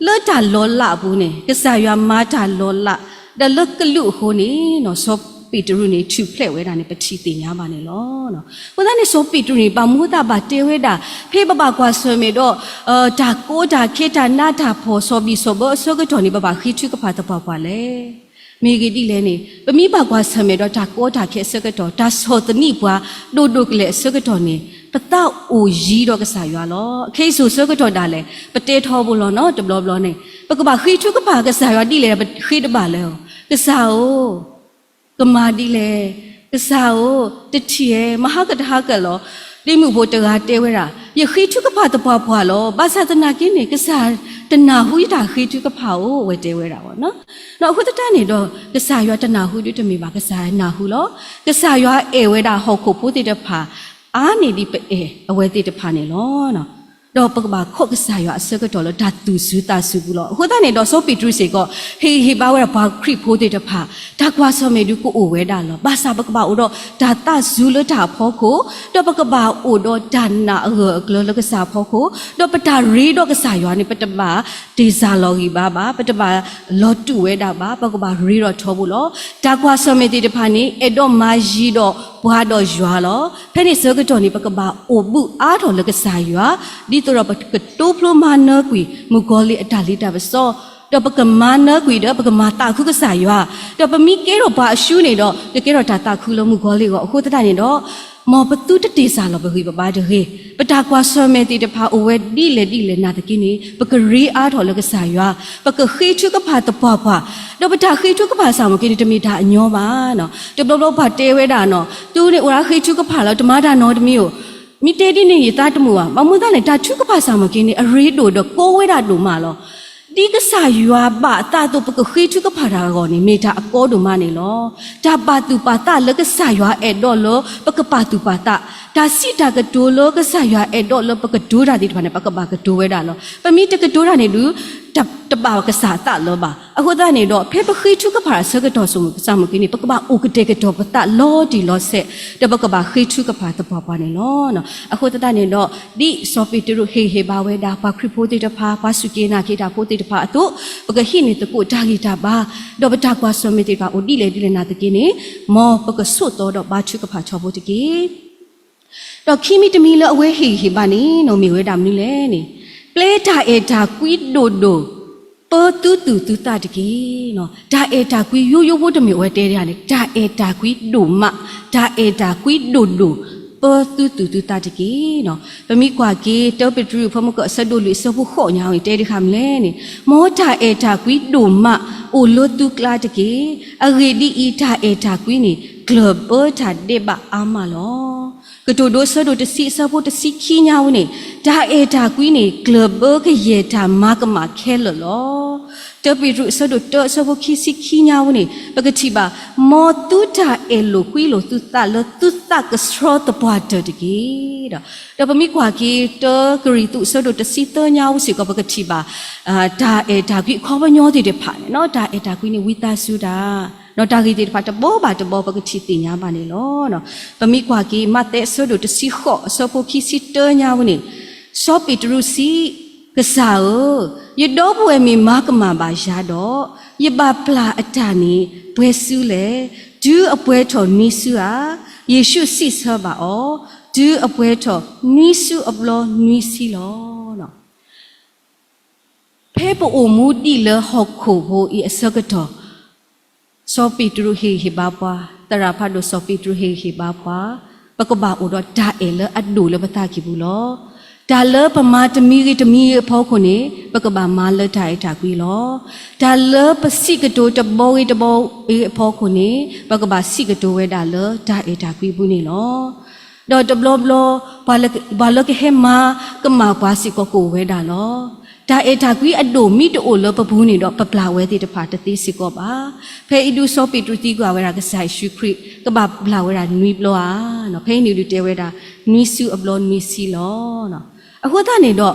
လၢတၢ်လီၤလးအပူၤန့ၣ် ကစၢ်ယွၤမၤတၢ်လီၤလး, ဒီးလၢကလူးအဃိန့ၣ် စီၤပ့းတရူးန့ၣ် ထုးဖျဲးဝဲဒၣ်န့ၣ် ပထံၣ်သ့ၣ်ညါဘၣ်န့ၣ်လီၤ. အဃိသတးန့ၣ် စီၤပ့းတရူးန့ၣ် ဘၣ်မူဘၣ်ဒါဘၣ်တဲဝဲဒၣ်, ဖဲပဘၣ်ကွၢ်ဆၢၣ်မဲာ်ဒီး တၢ်ကီတၢ်ခဲတၢ်နးတၢ်ဖှီၣ် စီၤဘံၣ်စီၤဘၢအဆၢကတီၢ်န့ၣ် ပဘၣ်ဃ့ထုကဖၣ်သပှၢ်ပှၢ်လဲၣ်. မ့ၢ်ဂ့ၢ်ဒ်လဲၣ်န့ၣ် ပမ့ၢ်ဘၣ်ကွၢ်ဆၢၣ်မဲာ်ဒီးတၢ်ကီတၢ်ခဲအဆၢကတီၢ်, တၢ်ဆီၣ်သနံးပှၤဒိၣ်ဒိၣ်ကလဲာ်အဆၢကတီၢ်န့ၣ်, ပသးအိၣ်ယံၤဒီးကစၢ်ယွၤလီၤ. ခဲအံၤစိၤဆၢကတီၢ်ဒၣ်လဲာ် ပတဲထီဘိလီၤနီၤ တဘျီဘျီန့ၣ်, ပကဘၣ်ဃ့ထုကဖၣ်ကစၢ်ယွၤဒ်လဲၣ်ဒီး ပဃ့တဘၣ်လၢၤ. ကစၢ်ဧၢ ကမၤဒ်လဲၣ်, ကစၢ်ဧၢ, တထံၣ်ဧဲ, မဟါကတဟါကၢၣ်လီၤ. ဒ်မုၣ်ဖိတဂၤတဲဝဲဒၣ်, ယဃ့ထုကဖၣ်သပှၢ်ပှၢ်လီၤ. ဘၣ်ဆၣ်သနာ်က့န့ၣ် ကစၢ်တနၢ်ဟူယတၢ်ဃ့ထုကဖၣ်ဧိၤ အဝဲတဲဝဲဒၣ်ဘၣ်နီၤ. ဒီးအဃိသတးန့ၣ်ဒီး ကစၢ်ယွၤတနၢ်ဟူဒုးတမ့ၢ်ဘၣ်, ကစၢ်ယွၤနၢ်ဟူလီၤ. ကစၢ်ယွၤအဲၣ်ဝဲဒၣ်ဟီၣ်ခိၣ်ဖိသ့ၣ်တဖၣ် အါန့ၢ်ဒ်ပအဲၣ်အဝဲသ့ၣ်တဖၣ်န့ၣ်လီၤ. ဒီးပကဘၣ်ခိးကစၢ်ယွၤအဆၢကတီၢ်လၢတၢ်သူၣ်စူၤသးစူၤပူၤလီၤ. အဃိသတးန့ၣ်ဒီး စီၤပ့းတရူးစ့ၢ်ကီး ဟ့ၣ်ဂံၢ်ဟ့ၣ်ဘါဝဲဒၣ်ပှၤခရံာ်ဖိသ့ၣ်တဖၣ်, တၢ်ကွၢ်ဆၢၣ်မဲာ်ဒုးကအိၣ်ဝဲဒၣ်လီၤ. ဘၣ်ဆၣ်ပကဘၣ်အိၣ်ဒီးတၢ်သးစူၤလၢတၢ်အဖီခိၣ်, ဒီးပကဘၣ်အိၣ်ဒီးတၢ်နာ်အဂၢၢ်အကျၢၤလၢကစၢ်အဖီခိၣ်, ဒီးပတၢ်ရ့ဒီးကစၢ်ယွၤန့ၣ် ပတဘၣ်တ့ၢ်စၢ်လီၤဂံၢ်ဘါဘၣ်, ပတဘၣ်လီၤတူာ်ဝဲဒၣ်ဘၣ်, ပကဘၣ်ရ့ဒီးထီဘိလီၤ. တၢ်ကွၢ်ဆၢၣ်မဲာ်သ့ၣ်တဖၣ်န့ၣ် အဲၣ်ဒိးမၤယံၤဒီးပှၤဒီးယွၤလီၤ. ဖဲန့ၣ်ဆၢကတီၢ်န့ၣ် ပကဘၣ်အိၣ်ဘုၣ်အါထီၣ်လၢကစၢ်ယွၤ, ဒ်သိးဒီးပကတိဖျိမၤနၢကွံာ် မုၣ်ကီၤလံၢ်အတၢ်လ့တၢ်ပစီ, ဒီးပကမၤနၢကွံာ်ဒီး ပကမၤသးခုကစၢ်ယွၤ, ဒီးပမ့ၢ်ကဲထီၣ်ပှၤအရှူန့ၣ်ဒီး ကကဲထီၣ်တၢ်သးခုလၢမုၣ်ကီၤလံၢ်အဂီၢ်. အဃိသတးန့ၣ်ဒီး မ်ပသုတတ့ၢ်စၢ်လီၤပဂံၢ်ပဘါတဂ့ၤ. ပတၢ်ကွၢ်ဆၢၣ်မဲာ်သ့ၣ်တဖၣ်အိၣ်ဝဲဒ်လဲၣ်ဒ်လဲၣ်နာ်သက့န့ၣ် ပကရ့အါထီၣ်လၢကစၢ်ယွၤ, ပကဃ့ထုကဖၣ်သပှၢ်ပှၢ်, ဒီးပတၢ်ဃ့ထုကဖၣ်စၢ်မီၢ်က့န့ၣ် တမ့ၢ်တၢ်အညီဘၣ်. တဘျီဘျီပှၤတဲဝဲဒၣ်နီၤ, သုန့ၣ်အိၣ်ဒၣ်ဃ့ထုကဖၣ်လီၤ တမၤတၢ်နီတမံၤဧိၤ, မ့ၢ်တဲဒ်န့ၣ်ယသးတမုာ်ဘၣ်. ဘၣ်မနုၤသတးန့ၣ် တၢ်ထုကဖၣ်စၢ်မီၢ်က့န့ၣ် အရ့ဒိၣ်ဒီးကီဝဲဒၣ်ဒိၣ်မးလီၤ. ဒ်ကစၢ်ယွၤဘၣ်အသးအသိး ပကဃ့ထုကဖၣ်တၢ်အဂီၢ်န့ၣ် မ့ၢ်တၢ်အကီဒိၣ်မးန့ၣ်လီၤ. တၢ်ပာ်သူၣ်ပာ်သးလၢကစၢ်ယွၤအဲၣ်ဒိးလၢ ပကပာ်သူၣ်ပာ်သး, တၢ်စံးတၢ်ကတိၤလၢကစၢ်ယွၤအဲၣ်ဒိးလၢပကတိၤတၢ်သ့ၣ်တဖၣ်န့ၣ် ပကဘၣ်ကတိၤဝဲဒၣ်လီၤ. ပမ့ၢ်တကတိၤတၢ်န့ၣ်ဒုး တဘၣ်ကစၢ်အသးလၢၤဘၣ်. အဃိသတးန့ၣ်ဒီး ဖဲပဃ့ထုကဖၣ်အဆၢကတီၢ်စၢ်မီၢ်က့န့ၣ် ပကဘၣ်အိၣ်ကတဲာ်ကတီၤပသးလီၤတံၢ်လီၤဆဲး, ဒီးပကဘၣ်ဃ့ထုကဖၣ်သပှၢ်ပှၢ်န့ၣ်လီၤ. အဃိသတးန့ၣ်ဒီး ဒ်စီၤပ့းတရူးဟ့ၣ်ဂံၢ်ဟ့ၣ်ဘါဝဲဒၣ် ပှၤခရံာ်ဖိသ့ၣ်တဖၣ် ပှၤစူၢ်က့ၤနာ်က့ၤတၢ်ဖိသ့ၣ်တဖၣ်အသိး, ပကဟံးန့ၢ်သကိးတၢ်ဂံၢ်တၢ်ဘါ, ဒီးပတၢ်ကွၢ်ဆၢၣ်မဲာ်သ့ၣ်တဖၣ်အိၣ်ဒ်လဲၣ်ဒ်လဲၣ်နာ်သက့န့ၣ်, မ်ပကဆိးသီဒီးဘါထုကဖၣ်ထီဘိတက့ၢ်. ဒီးခံမံၤတမံၤလၢအဝဲဟ့ၣ်ဂံၢ်ဟ့ၣ်ဘါန့ၣ် မ့ၢ်ဝဲဒၣ်မနုၤလဲၣ်န့ၣ်, ပျဲတၢ်အဲၣ်တၢ်ကွံဒိၣ်ဒိၣ် ပၢသုသူၣ်သုသးတက့ၢ်. တၢ်အဲၣ်တၢ်ကွံယိယိဖိတမ့ၢ်ဝဲတဲဒၣ်န့ၣ်, တၢ်အဲၣ်တၢ်ကွံဒိၣ်မး, တၢ်အဲၣ်တၢ်ကွံဒိၣ်ဒိၣ် ပၢသုသူၣ်သုသးတက့ၢ်. ပမ့ၢ်ကွၢ်က့ၤ တၢပ့းတရူး အဖၢမုၢ်ကီး အဆၢဒိၣ်လွံၢ် အဆၢဖိဃိးညါဝဲန့ၣ် တဲဒ်တခါမနုၤလဲၣ်န့ၣ်, မ်တၢ်အဲၣ်တၢ်ကွံဒိၣ်မး အိၣ်လၢသုကျါတက့ၢ်. အဂ့ၢ်ဒ်အံၤ, တၢ်အဲၣ်တၢ်ကွံန့ၣ် ကျၢၢ်ဘၢတၢ်ဒဲးဘးအါမးလီၤ. ကတိၤဒိ အဆၢဒိၣ်တဆံ အဆၢဖိတဆံခံညါဝဲန့ၣ်, တၢ်အဲၣ်တၢ်ကွံန့ၣ် ကျၢၢ်ဘၢကယဲၢ်တၢ်မၤကမၣ်ခဲလၢာ်လီၤ. တၢပ့းတရူး အဆၢဒိၣ်တၢ အဆၢဖိခံဆံခံညါဝဲန့ၣ် ပကထံၣ်ဘၣ်, မ်သုတၢ်အဲၣ်လိာ်ကွံလိာ်သုသးလၢသုသးကဆှီသပှၢ်တၢၢ်တက့ၢ်. ဒီးပမ့ၢ်ကွၢ်က့ၤ တၢကရံၣ်သူး အဆၢဒိၣ်တဆံသၢညါဝဲစ့ၢ်ကီး ပကထံၣ်ဘၣ် တၢ်အဲၣ်တၢ်ကွံအခီပညီသ့ၣ်တဖၣ်န့ၣ်, တၢ်အဲၣ်တၢ်ကွံန့ၣ် ဝံသးစူၤတၢ်, ဒီးတၢ်ဂ့ၢ်သ့ၣ်တဖၣ်တဘီဘၣ်တဘီ ပကထံၣ်သ့ၣ်ညါဘၣ်န့ၣ်လီၤ. ပမ့ၢ်ကွၢ်က့ၤ မးသဲ အဆၢဒိၣ်တဆံဃိး အဆၢဖိခံဆံတၢညါဝဲန့ၣ်, စီၤပ့းတရူးစံး, ကစၢ်ဧၢ, ယဒီပုၢ်ဝဲၢ်မ့ၢ်မၤကမၣ်ဘၣ်ယၤဒီး, ယဘၣ်ပျၢ်အတၢ်န့ၣ် ပှဲၤစုလဲၣ်. တုၤအပှဲၤထီၣ်နွံစုဧါ. ယ့ၣ်ၡူးစံးဆၢဘၣ်အီၤ, တုၤအပှဲၤထီၣ်နွံစုအဘျီနွံဆံလီၤ. ဖဲပအိၣ်မူဒံးလၢဟီၣ်ခိၣ်ဖိအံၤအဆၢကတီၢ်, စီၤပ့းတရူးဟ့ၣ်ဂံၢ်ဟ့ၣ်ဘါပှၤ, သရၣ်ဖးဒိၣ်စီၤပ့းတရူးဟ့ၣ်ဂံၢ်ဟ့ၣ်ဘါပှၤ, ပကဘၣ်အိၣ်ဒီးတၢ်အဲၣ်လၢအဒိၣ်လၢပသးကံၢ်ပူၤလီၤ. တၢ်လၢပမၤတမံၤဂ့ၤတမံၤဂ့ၤအဖီခိၣ်န့ၣ် ပကဘၣ်မၤလၢတၢ်အဲၣ်တၢ်ကွံလီၤ. တၢ်လၢပစံးကတိၤတဘီဂ့ၤတဘီဂ့ၤအဖီခိၣ်န့ၣ် ပကဘၣ်စံးကတိၤဝဲဒၣ်လၢတၢ်အဲၣ်တၢ်ကွံပူၤန့ၣ်လီၤ. ဒီးတဘျီဘျီ ပှၤလၢ, ပှၤလၢကဟဲမၤကမၣ်ပှၤစ့ၢ်ကီးကအိၣ်ဝဲဒၣ်လီၤ. တၢ်အဲၣ်တၢ်ကွံအဒိၣ်မ့ၢ်တအိၣ်လၢပပူၤန့ၣ်ဒီး ပပျၢ်ဝဲသ့ၣ်တဖၣ်တသ့စ့ၢ်ကီးဘၣ်. ဖဲအံၤဒုးစီၤပ့းတရူးသံကွၢ်ဝဲဒၣ်ကစၢ်ယ့ၣ်ၡူးခရံာ် ကဘၣ်ပျၢ်ဝဲဒၣ်နွံဘျီဧါ. ဖဲအံၤန့ၣ်ဒုးတဲဝဲဒၣ် နွံစုအဘျီနွံဆံလီၤ. အဃိသတးန့ၣ်ဒီး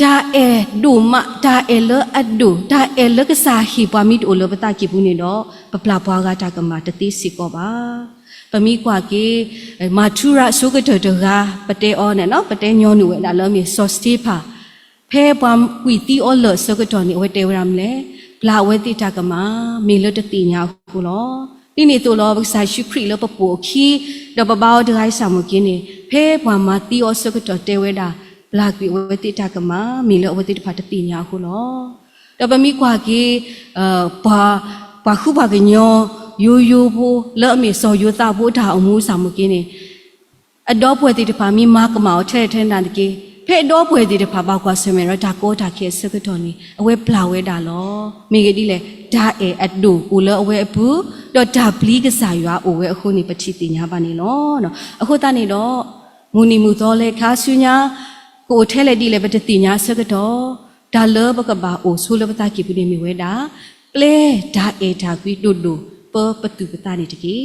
တၢ်အဲၣ်ဒိၣ်မး, တၢ်အဲၣ်လၢအဒိၣ်, တၢ်အဲၣ်လၢကစၢ်ဟ့ၣ်ပှၤမ့ၢ်တအိၣ်လၢပသးကံၢ်ပူၤန့ၣ်ဒီး ပပျၢ်ပှၤဂၤတၢ်ကမၣ်တသ့စ့ၢ်ကီးဘၣ်. ပမ့ၢ်ကွၢ်က့ၤ မၤထူရၤအဆိကတၢၢ်တဂၤ ပတဲအီၤန့ၣ်, ပတဲညီနုၢ်ဝဲဒၣ်လၢအမ့ၢ်စီၤစတ့ဖၣ်, ဖဲပှၤကွံာ်သံအီၤလၢာ်အဆၢကတီၢ်န့ၣ် အဝဲတဲဝဲဒၣ်မနုၤလဲၣ်, ပျၢ်အဝဲသ့ၣ်တၢ်ကမၣ် မ့ၢ်လၢတသ့ၣ်ညါအဃိလီၤ. ဒ်န့ၣ်အသိးလီၤ ပကစၢ်ယ့ၣ်ၡူးခရံာ်လၢပပိာ်အခံ ဒီးပဘါအီၤတဂၤအံၤစၢ်မီၢ်က့န့ၣ် ဖဲပှၤမၤသံအီၤအဆၢကတီၢ်တဲဝဲဒၣ် ပျၢ်ကွံာ်အဝဲသ့ၣ်တၢ်ကမၣ် မ့ၢ်လၢအဝဲသ့ၣ်တဖၣ်တသ့ၣ်ညါအဃိလီၤ. ဒီးပမ့ၢ်ကွၢ်က့ၤ ပှၤ, ပှၤဃုပှၤကညီ ယိယိဖိ လၢအမ့ၢ်စီၤယိၤသးဖိအတၢ်အိၣ်မူစၢ်မီၢ်က့န့ၣ် အဒီပုၢ်ဝဲၢ်သ့ၣ်တဖၣ်မ့ၢ်မၤကမၣ်အီၤထဲလဲၣ်ထဲလဲၣ်နာ်သက့, ဖဲအဒီပုၢ်ဝဲၢ်သ့ၣ်တဖၣ်ဘၣ်ကွၢ်ဆၢၣ်မဲာ်ဒီးတၢ်ကီတၢ်ခဲအဆၢကတီၢ်န့ၣ် အဝဲပျၢ်ဝဲဒၣ်လီၤ. မ့ၢ်ဂ့ၢ်ဒ်လဲၣ်, တၢ်အဲၣ်အဒိၣ်အိၣ်လၢအဝဲအပူၤ, ဒီးတၢ်ပျံၤကစၢ်ယွၤအိၣ်ဝဲအဃိန့ၣ် ပထံၣ်သ့ၣ်ညါဘၣ်န့ၣ်လီၤ. အဃိသတးန့ၣ်ဒီး မုၢ်နံၤမုၢ်သီလၢခါဆူညါ ကအိၣ်ထဲလဲၣ်ဒ်လဲၣ်ပတသ့ၣ်ညါအဆၢကတီၢ်, တၢ်လၢပကဘၣ်အိၣ်ဆိလၢပသးကံၢ်ပူၤန့ၣ်မ့ၢ်ဝဲဒၣ် ပျဲတၢ်အဲၣ်တၢ်ကွံဒိၣ်ဒိၣ် ပၢပသူၣ်ပသးန့ၣ်တက့ၢ်.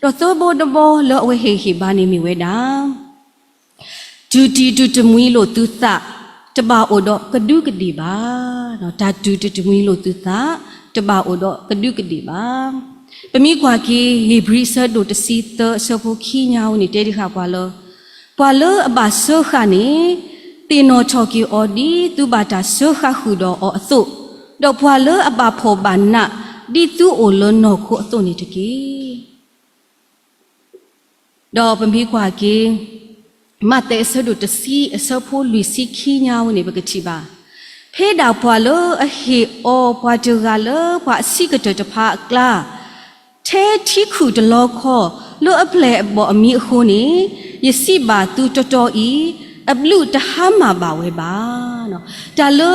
ဒီးသၢဘီတဘီလၢအဝဲဟ့ၣ်ဂံၢ်ဟ့ၣ်ဘါန့ၣ်မ့ၢ်ဝဲဒၣ် တူၢ်တံၢ်တူၢ်တမှံၤလိာ်သုသး, တဘၣ်အိၣ်ဒီးကဒူးကဒ့ၣ်ဘၣ်. တၢ်တူၢ်တံၢ်တမှံၤလိာ်သုသး, တဘၣ်အိၣ်ဒီးကဒူးကဒ့ၣ်ဘၣ်. ပမ့ၢ်ကွၢ်က့ၤ ဧ့ၤဘြံၤအဆၢဒိၣ်တဆံသၢ အဆၢဖိခံညါဝဲန့ၣ် တဲဒံးဃာ်ပှၤလၢ ပှၤလၢအဘၣ်စၢဃာ်န့ၣ် သ့ၣ်နီၣ်ထီၣ်က့ၤအီၤဒ်သုဘၣ်တၢ်စၢဃာ်ဃုာ်ဒီးအီၤအသိး, ဒီးပှၤလၢအဘၣ်ဖှီၣ်ဘၣ်နး ဒ်သုအိၣ်လၢနီၢ်ခိအသိးန့ၣ်တက့ၢ်. ဒီးပမ့ၢ်ကွၢ်က့ၤ မးသဲအဆၢဒိၣ်တဆံ အဆၢဖိလွံၢ်ဆံခံညါဝဲန့ၣ် ပကထံၣ်ဘၣ်, ဖဲဒၣ်ပှၤလၢအဟ့ၣ်အီၤပှၤတဂၤလၢပှၤအဆံးကတၢၢ်တဖၣ်အကျါ, ထဲထံခုၣ်တလီခီ လၢအပျဲၢ်အဘီၣ်အမံၤအဃိန့ၣ်, ယစံးဘၣ်သုတီတီအံၤ, အဘျုးတဟါမၢ်ဘၣ်ဝဲဘၣ်. တၢ်လၢ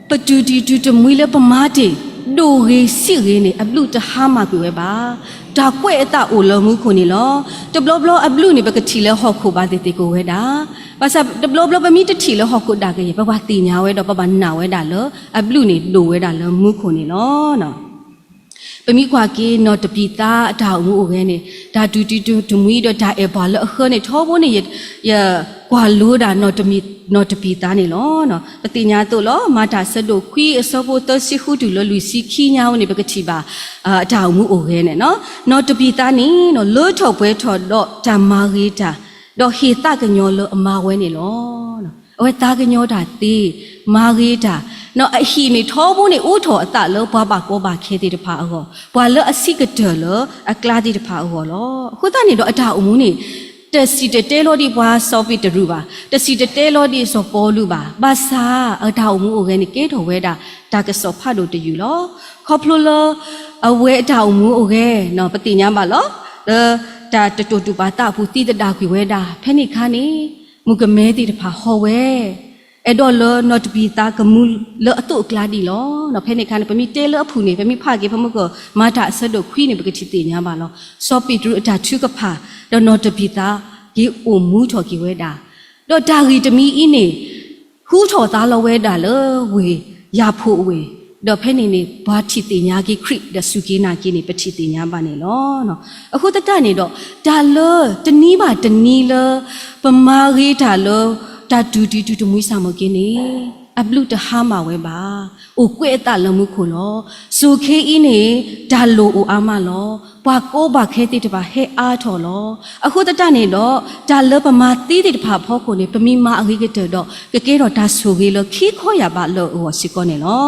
ပတူၢ်တံၢ်တူၢ်တမှံလၢပမၤတ့ၢ်, ဒိၣ်ဂ့ၤဆံးဂ့ၤန့ၣ် အဘျုးတဟါမၢ်ကွံာ်ဝဲဘၣ်. တၢ်ကွဲးအသးအိၣ်လၢမူခိၣ်န့ၣ်လီၤ. တဘျီဘျီအဘျုးန့ၣ် ပကထံၣ်လၢဟီၣ်ခိၣ်ဘၣ်သ့ၣ်သ့ၣ်ကအိၣ်ဝဲဒၣ်. ဘၣ်ဆၣ်တဘျီဘျီပမ့ၢ်တထံၣ်လၢဟီၣ်ခိၣ်ဒၣ်ကယဲၢ် ပဘၣ်သ့ၣ်ညါဝဲဒီး ပဘၣ်နာ်ဝဲဒၣ်လၢ အဘျုးန့ၣ်ဒိၣ်ဝဲဒၣ်လၢမူခိၣ်န့ၣ်လီၤ. ပမ့ၢ်ကွၢ်က့ၤနီၢ်တပံၤသါအတၢ်အိၣ်မူအိၣ်ဂဲၤန့ၣ်, တၢ်တူၢ်တံၢ်တူၢ်တမှံဒီးတၢ်အဲၣ်ပှၤလၢအဃၢန့ၣ် ထီဘိန့ၣ် ယကွၢ်လိဒၣ်နီၢ်တပံၤသါန့ၣ်လီၤ. ပသ့ၣ်ညါအသိးလီၤ. မၤတၢ်အဆၢဒိၣ်ခွံအဆၢဖိသၢဆံဃုတုၤလၢလွံၢ်ဆံခံညါဝဲန့ၣ် ပကထံၣ်ဘၣ် အတၢ်အိၣ်မူအိၣ်ဂဲၤန့ၣ်, နီၢ်တပံၤသါန့ၣ် လၢထီၣ်ပှဲၤထီၣ်ဒီးတၢ်မၤဂ့ၤတၢ်, ဒီးဟ့ၣ်သးကညီၤလၢအမါဝဲန့ၣ်လီၤ. အဝဲသးကညီၤတၢ်သ့, မၤဂ့ၤတၢ်, အဟံၣ်န့ၣ်ထီဘိန့ၣ် အိးထီၣ်အသးလၢပှၤဘၣ်ကီဘၣ်ခဲသ့ၣ်တဖၣ်အဂီၢ်, ပှၤလၢအဆံးကတၢၢ်လၢအကျါသ့ၣ်တဖၣ်အဂီၢ်လီၤ. အဃိသတးန့ၣ်ဒီးအတၢ်အိၣ်မူန့ၣ် တစံၣ်တဲၤတဲလီၤဒံးပှၤစီၤပ့းတရူးဘၣ်, တစံၣ်တဲၤတဲလီၤဒံးစီၤပီလူးဘၣ်. ဘၣ်ဆၣ်အတၢ်အိၣ်မူအိၣ်ဂဲၤန့ၣ် ကဲထီၣ်ဝဲဒၣ်တၢ်ကစီၣ်ဖးဒိၣ်တယုၢ်လီၤ. ခီဖျိလၢ အဝဲအတၢ်အိၣ်မူအိၣ်ဂဲၤန့ၣ် ပသ့ၣ်ညါဘၣ်လီၤ. လၢတၢ်တတိာ်တူာ်ပာ်သးအပူၤသံသဒၣ်ကွံာ်ဝဲဒၣ်, ဖဲန့ၣ်အခါန့ၣ် မုၣ်ကမဲသ့ၣ်တဖၣ်ဟီၣ်ဝဲ အဲၣ်ဒိးလၢနီၢ်တပံၤသါကမူလၢအသိးအကျါဒံးလီၤ. ဖဲန့ၣ်အခါန့ၣ် ပမ့ၢ်တဲလၢအဖုၣ်န့ၣ် ပမ့ၢ်ဖးက့ၤဖဲမုၢ်ကီၢ် မၤတၢ်အဆၢဒိၣ်ခွံန့ၣ် ပကထံၣ်သ့ၣ်ညါဘၣ်လီၤ. စီၤပ့းတရူးအတၢ်ထုကဖၣ် ဒီးနီၢ်တပံၤသါက့ၤအိၣ်မူထီၣ်က့ၤဝဲဒၣ်, ဒီးတၢ်ဂ့ၢ်တမံၤအံၤန့ၣ် ဟူထီၣ်သါလီၤဝဲဒၣ်လၢဝ့ၢ်ယၤဖိၣ်ဝ့ၢ်, ဒီးဖဲန့ၣ်န့ၣ် ပှၤထံၣ်သ့ၣ်ညါက့ၤခရံာ် ဒီးစူၢ်က့ၤနာ်က့ၤန့ၣ် ပထံၣ်သ့ၣ်ညါဘၣ်န့ၣ်လီၤ. အဃိသတးန့ၣ်ဒီး တၢ်လၢတနံၤဘၣ်တနံၤလၢ ပမၤဂ့ၤတၢ်လၢ တၢ်တူၢ်တံၢ်တူၢ်တမှံစၢ်မီၢ်က့ၤန့ၣ် အဘျုးတဟါမၢ်ဝဲဘၣ်. အိၣ်ကွဲးအသးလၢမူခိၣ်လီၤ. စိၤခ့အံၤန့ၣ် တၢ်လိၣ်အိၣ်အါမးလီၤ. ပှၤကိးဘၣ်ခဲသ့ၣ်တဖၣ်ဟဲအါထီၣ်လီၤ. အဃိသတးန့ၣ်ဒီး တၢ်လၢပမၤသ့သ့ၣ်တဖၣ်အဖီခိၣ်န့ၣ် ပမ့ၢ်မၤအဂ့ၤကတၢၢ်ဒီး ကကဲထီၣ်တၢ်ဆိၣ်ဂ့ၤလၢခံခီယၢ်ဘးလၢအဂီၢ်စ့ၢ်ကီးန့ၣ်လီၤ.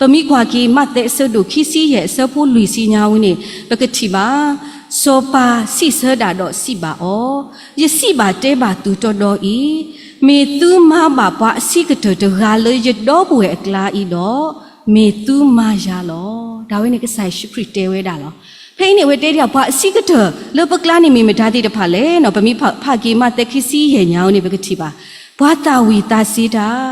ပမ့ၢ်ကွၢ်က့ၤ မးသဲအဆၢဒိၣ်ခံဆံယဲၢ်အဆၢဖိလွံၢ်ဆံညါဝဲန့ၣ် ပကထံၣ်ဘၣ်, စီၤပၤစံးဆၢဒၣ်ဒီးစံးဘၣ်အီၤ, ယစံးဘၣ်တဲဘၣ်သုတီတီအံၤ, မ့ၢ်သုမၤဘၣ်ပှၤအဆံးကတၢၢ်တဂၤလၢယဒီပုၢ်ဝဲၢ်အကျါအံၤဒီး, မ့ၢ်သုမၤယၤလီၤ. တၢ်ဝဲန့ၣ်ကစၢ်ယ့ၣ်ၡူးခရံာ်တဲဝဲဒၣ်လီၤ. ဖဲအံၤန့ၣ် အဝဲတဲဒၣ်ပှၤအဆံးကတၢၢ်လၢပကျါန့ၣ် မ့ၢ်မတၤသ့ၣ်တဖၣ်လဲၣ်န့ၣ်, ပမ့ၢ်ဖးက့ၤမးသဲခံဆံယဲၢ်ညါဝဲန့ၣ် ပကထံၣ်ဘၣ်, ပှၤသၣ်ဝံၤသးစ့ၤတၢ်,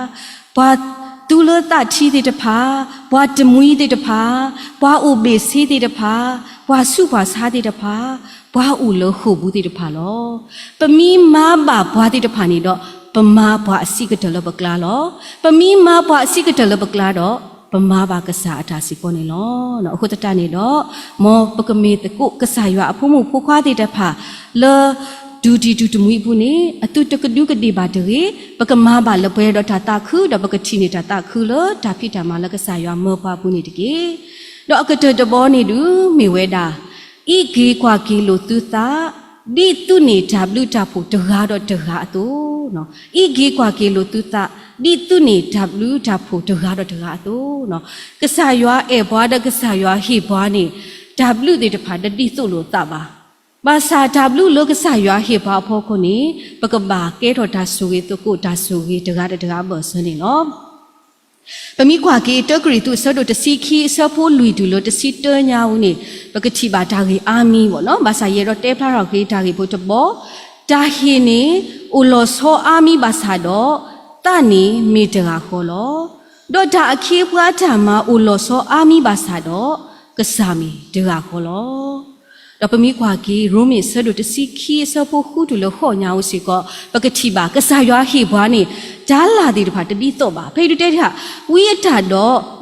ပှၤသူလၢသးထံသ့ၣ်တဖၣ်, ပှၤတမှံၤသ့ၣ်တဖၣ်, ပှၤအိၣ်ဘ့ၣ်ဆ့သ့ၣ်တဖၣ်, ပှၤဆူးပှၤဆါသ့ၣ်တဖၣ်, ပှၤအိၣ်လၢဃိာ်ပူၤသ့ၣ်တဖၣ်လီၤ. ပမ့ၢ်မၤဘၣ်ပှၤသ့ၣ်တဖၣ်န့ၣ်ဒီး ပမၤပှၤအဆံးကတၢၢ်လၢပကျါလီၤ. ပမ့ၢ်မၤပှၤအဆံးကတၢၢ်လၢပကျါဒီး ပမၤဘၣ်ကစၢ်အတၢ်စ့ၢ်ကီးန့ၣ်လီၤ. အဃိသတးန့ၣ်ဒီး မ်ပကမ့ၢ်သကိးကစၢ်ယွၤအဖိမုၣ်ဖိခွါသ့ၣ်တဖၣ် လၢ တူၢ်တံၢ်တူၢ်တမှံအပူၤန့ၣ် အသုတကဒူးကဒ့ၣ်ဘၣ်တဂ့ၤ, ပကမၤဘၣ်လၢပှဲၤဒီးတၢ်သးခု ဒီးပကထံၣ်န့ၢ်တၢ်သးခုလၢတၢ်ဖံးတၢ်မၤလၢကစၢ်ယွၤမၢပှၤအပူၤန့ၣ်တက့ၢ်. ဒီးအကတၢၢ်တဘီန့ၣ်ဒုး မ့ၢ်ဝဲဒၣ်, အံးက့ၤကွၢ်က့ၤလိာ်သုသး, ဒ်သုန့ၢ်တၢ်ဘျုးတၢ်ဖှိၣ်တဂၤဒီးတဂၤအသိး, အံးက့ၤကွၢ်က့ၤလိာ်သုသး, ဒ်သုန့ၢ်တၢ်ဘျုးတၢ်ဖှိၣ်တဂၤဒီးတဂၤအသိး, ကစၢ်ယွၤအဲၣ်ပှၤဒီးကစၢ်ယွၤဟ့ၣ်ပှၤန့ၣ် တၢ်ဘျုးသ့ၣ်တဖၣ်တဒ်သိးလိာ်သးဘၣ်. ဘၣ်ဆၣ်တၢ်ဘျုးလၢကစၢ်ယွၤဟ့ၣ်ပှၤအဖီခိၣ်န့ၣ် ပကဘၣ်ကဲထီၣ်တၢ်ဆိၣ်ဂ့ၤသကိးတၢ်ဆိၣ်ဂ့ၤတဂၤဒီးတဂၤအဘၢၣ်စၢၤန့ၣ်လီၤ. ပမ့ၢ်ကွၢ်က့ၤ တၢကရံၣ်သူးအဆၢဒိၣ်တဆံခံအဆၢဖိလွံၢ်တုၤလၢတဆံတၢညါဝဲန့ၣ် ပကထံၣ်ဘၣ်တၢ်ဂ့ၢ်အါမံၤဘၣ်နီၤ, ဘၣ်ဆၣ်ယအဲၣ်ဒိးတဲဖျါထီၣ်က့ၤတၢ်ဂ့ၢ်ဖိတဘီ, တၢ်ဟ့ၣ်န့ၣ် အိၣ်လီၤဆီအါမံၤဘၣ်ဆၣ်ဒီး သးန့ၣ်မ့ၢ်တဂၤဃီလီၤ. ဒီးတၢ်အခ့အပှၤအတၢ်မၤအိၣ်လီၤဆီအါမံၤဘၣ်ဆၣ်ဒီး ကစၢ်မ့ၢ်တဂၤဃီလီၤ. ဒီးပမ့ၢ်ကွၢ်က့ၤ ရိမ့ၤအဆၢဒိၣ်တဆံခံအဆၢဖိဃုတုၤလၢဃိးညါဝဲစ့ၢ်ကီး ပကထံၣ်ဘၣ် ကစၢ်ယွၤဟ့ၣ်ပှၤန့ၣ် တၢ်လၢ်သ့ၣ်တဖၣ်တဒ်သိးဘၣ်. ဖဲအံၤဒုးတဲတ့ၢ် ဝံအတၢ်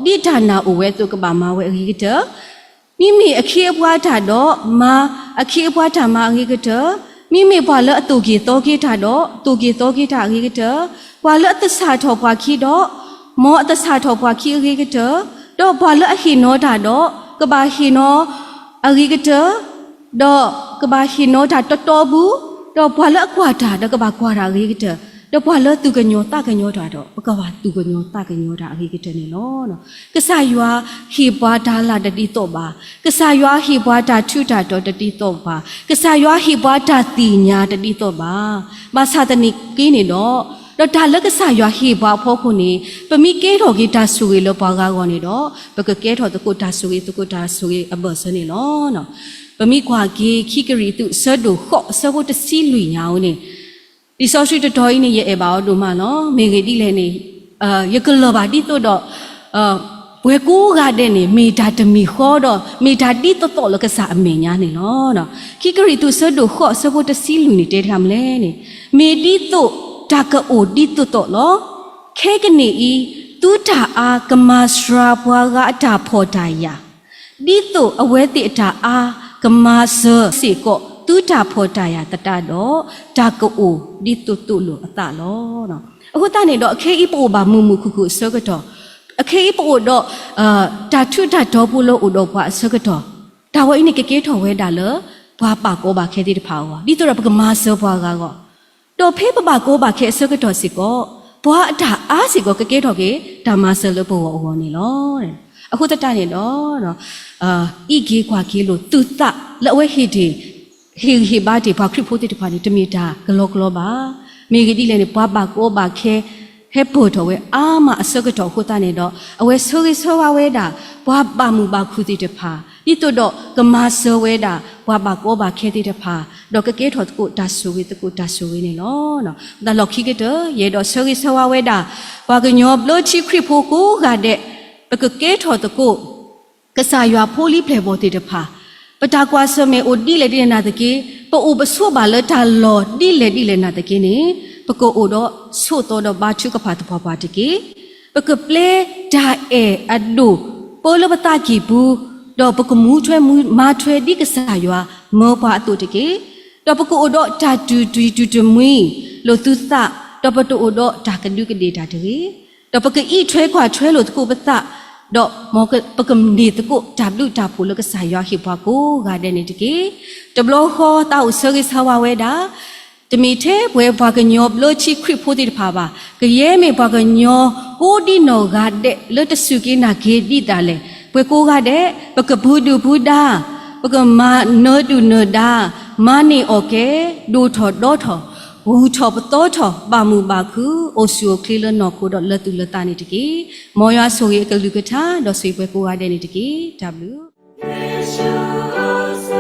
ဒီး ဒ်တၢ်နာ်အိၣ်ဝဲအသိးကဘၣ်မၤဝဲအဂ့ၤကတၢၢ် မ့မ့ၢ်အခ့အပှၤတၢ်ဒီး မၤအခ့အပှၤတၢ်မၤအဂ့ၤကတၢၢ်, မ့မ့ၢ်ပှၤလၢအသိၣ်က့ၤသီက့ၤတၢ်ဒီး သိၣ်က့ၤသီက့ၤတၢ်အဂ့ၤကတၢၢ်, ပှၤလၢအသဆၣ်ထီၣ်ပှၤခံဒီး မ်အသဆၣ်ထီၣ်ပှၤခံအဂ့ၤကတၢၢ်, ဒီးပှၤလၢအဟ့ၣ်နီၤတၢ်ဒီး ကဘၣ်ဟ့ၣ်နီၤအဂ့ၤကတၢၢ်, ဒီးကဘၣ်ဟ့ၣ်နီၤတၢ်တီတီပူၤ, ဒီးပှၤလၢအကွၢ်တၢ်ဒီးကဘၣ်ကွၢ်တၢ်အဂ့ၤကတၢၢ်, ဒီးပှၤလၢသူၣ်ကညီၤသးကညီၤတၢ်ဒီး ပကဘၣ်သူၣ်ကညီၤသးကညီၤတၢ်အဂ့ၤကတၢၢ်န့ၣ်လီၤ. ကစၢ်ယွၤဟ့ၣ်ပှၤတၢ်လၢ်တဒ်သိးဘၣ်. ကစၢ်ယွၤဟ့ၣ်ပှၤတၢ်ထူးတၢ်တီၤတဒ်သိးဘၣ်. ကစၢ်ယွၤဟ့ၣ်ပှၤတၢ်သ့ၣ်ညါတဒ်သိးဘၣ်. ဘၣ်ဆၣ်သနာ်က့န့ၣ်ဒီး ဒီးတၢ်လၢကစၢ်ယွၤဟ့ၣ်ပှၤအဖီခိၣ်န့ၣ် ပမ့ၢ်ကဲထီၣ်က့ၤတၢ်ဆိၣ်ဂ့ၤလၢပှၤဂၤအဂီၢ်န့ၣ်ဒီး ပကကဲထီၣ်သကိးတၢ်ဆိၣ်ဂ့ၤ သကိးတၢ်ဆိၣ်ဂ့ၤအဘၢၣ်စၢၤန့ၣ်လီၤ. ပမ့ၢ်ကွၢ်က့ၤ ခံကရံၣ်သူး ဆၢဒိၣ်ဃိး အဆၢဖိတဆံလွံၢ်ညါအံၤန့ၣ်, လံာ်စီဆှံတတီၤအံၤန့ၣ် ယအဲၣ်ဘၣ်အီၤဒိၣ်မးလီၤ. မ့ၢ်ဂ့ၢ်ဒ်လဲၣ်န့ၣ်, ယကလၢၤဘၣ်ဒ်သိးဒီး ပှၤကိးဂၤဒဲးန့ၣ် မ့ၢ်တၢ်တမံၤဃီဒီး မ့ၢ်တၢ်ဒ်သိးသိးလၢကစၢ်အမဲာ်ညါန့ၣ်လီၤ. ခံကရံၣ်သူး ဆၢဒိၣ်ဃိး အဆၢဖိတဆံလွံၢ်န့ၣ် တဲတၢ်မနုၤလဲၣ်န့ၣ်, မ့ၢ်ဒ်သိးတၢ်ကအိၣ်ဒ်သိးသိးလီၤ. ခဲကနံၣ်အံၤ သုတၢ်အါကမၤစှၤပှၤဂၤအတၢ်ဖှီၣ်တၢ်ယာ်, ဒ်သိးအဝဲသ့ၣ်အတၢ်အါ ကမၤစၢၤစ့ၢ်ကီး သုတၢ်ဖှီၣ်တၢ်ယာ်သတးဒီး တၢ်ကအိၣ်ဒ်သိးသိးလိာ်အသးလီၤ. အဃိသတးန့ၣ်ဒီး အခဲအံၤပအိၣ်ဘၣ်မုာ်မုာ်ခုၣ်ခုၣ်အဆၢကတီၢ်, အခဲအံၤပအိၣ်ဒီး တၢ်ထူးတၢ်တီၤဖိလၢအိၣ်ဒီးပှၤအဆၢကတီၢ်, တၢ်ဝဲအံၤန့ၣ် ကကဲထီၣ်ဝဲဒၣ်လၢ ပှၤဘၣ်ကီဘၣ်ခဲသ့ၣ်တဖၣ်အဂီၢ် ဒ်သိးဒီးပကမၤစၢၤပှၤဂၤအဂီၢ်, ဒီးဖဲပဘၣ်ကီဘၣ်ခဲအဆၢကတီၢ်စ့ၢ်ကီး, ပှၤအတၢ်အါစ့ၢ်ကီး ကကဲထီၣ်က့ၤ တၢ်မၤစၢၤလၢပဂီၢ်အဂီၢ်န့ၣ်လီၤ. အဃိသတးန့ၣ်ဒီး အံးက့ၤကွၢ်က့ၤလိာ်သုသးလၢအဝဲဟ့ၣ်တ့ၢ်, ဟ့ၣ်ဂံၢ်ဟ့ၣ်ဘါတ့ၢ်ပှၤခရံာ်ဖိသ့ၣ်တဖၣ်န့ၣ် တမ့ၢ်တၢ်ကလီကလီဘၣ်. မ့ၢ်ဂ့ၢ်ဒ်လဲၣ်န့ၣ် ပှၤဘၣ်ကီဘၣ်ခဲ ဟဲပၢၢ်ထီၣ်ဝဲအါမးအဆၢကတီၢ်အဃိသတးန့ၣ်ဒီး အဝဲဆၢဂ့ၤဆၢဝါဝဲဒၣ် ပှၤဘၣ်မုာ်ဘၣ်ခုၣ်သ့ၣ်တဖၣ် ဒ်သိးဒီးကမၤစၢၤဝဲဒၣ် ပှၤဘၣ်ကီဘၣ်ခဲသ့ၣ်တဖၣ် ဒီးကကဲထီၣ်သကိးတၢ်ဆိၣ်ဂ့ၤသကိးတၢ်ဆိၣ်ဂ့ၤန့ၣ်လီၤ. တၢ်လီၢ်ခံကတၢၢ် ယအဲၣ်ဒိးဆၢဂ့ၤဆၢဝါဝဲဒၣ် ပှၤကညီဘျၢထံခရံာ်ဖိကိးဂၤဒဲး ပကကဲထီၣ်သကိး ကစၢ်ယွၤဖိလံၤပျဲၢ်ဘီၣ်သ့ၣ်တဖၣ်, ပတၢ်ကွၢ်ဆၢၣ်မဲာ်အိၣ်ဒ်လဲၣ်ဒ်လဲၣ်နာ်သက့, ပအိၣ်ပဆိးဘၣ်လၢတၢ်လီၢ်ဒ်လဲၣ်ဒ်လဲၣ်နာ်သက့န့ၣ်, ပကအိၣ်ဒီးဆိးသီဒီးဘါထုကဖၣ်သပှၢ်ပှၢ်တက့ၢ်. ပကပျဲတၢ်အဲၣ်အဒိၣ်ပၢလၢပသးကံၢ်ပူၤ, ဒီးပကမူထွဲမၤထွဲဒ်ကစၢ်ယွၤမၢပှၤအသိးတက့ၢ်. ဒီးပကအိၣ်ဒီးတၢ်တူၢ်တံၢ်တူၢ်တမှံၤ လိာ်သုသး, ဒီးပတအိၣ်ဒီးတၢ်ကဒူးကဒ့ၣ်တၢ်တဂ့ၤ. ဒီးပကအံးထွဲကွၢ်ထွဲလိာ်သကိးပသး, ဒီးမ်ပကန့ၢ်သကိးတၢ်ဘျုးတၢ်ဖှိၣ်လၢကစၢ်ယွၤဟ့ၣ်ပှၤကိးဂၤဒဲးန့ၣ်တက့ၢ်. တဘျီဃီသးအိၣ်ဆၢဂ့ၤဆၢဝါဝဲဒၣ်, တမ့ၢ်ထဲပှၤကညီဘျၢထံခရံာ်ဖိသ့ၣ်တဖၣ်ဘၣ်, ကယဲၢ်မ့ၢ်ပှၤကညီကိးဒံနီၢ်ဂၤဒဲးလၢတစူၢ်က့ၤနာ်က့ၤဒ်သးလဲၣ်, ပှၤကိးဂၤဒဲး, ပကပူၤဒုၣ်ပူၤဒါ, ပကမၤနၢၤဒုၣ်နၢၤဒါ, မၤန့ၢ်အီၣ်ကဲ, ဒိၣ်ထီၣ်ဒီထီၣ်, ဂုၢ်ထီၣ်ပသီထီၣ်, ဘၣ်မုာ်ဘၣ်ခု, အိၣ်ဆူၣ်အိၣ်ချ့လၢနီၢ်ခိဒီးလၢသူၣ်လၢသးန့ၣ်တက့ၢ်. မ်ယွၤဆိၣ်ဂ့ၤအကလုၢ်ကထါ, ဒီးဆိၣ်ဂ့ၤပှၤကိးဂၤဒဲးန့ၣ်တက့ၢ်. တၢ်ဘျုး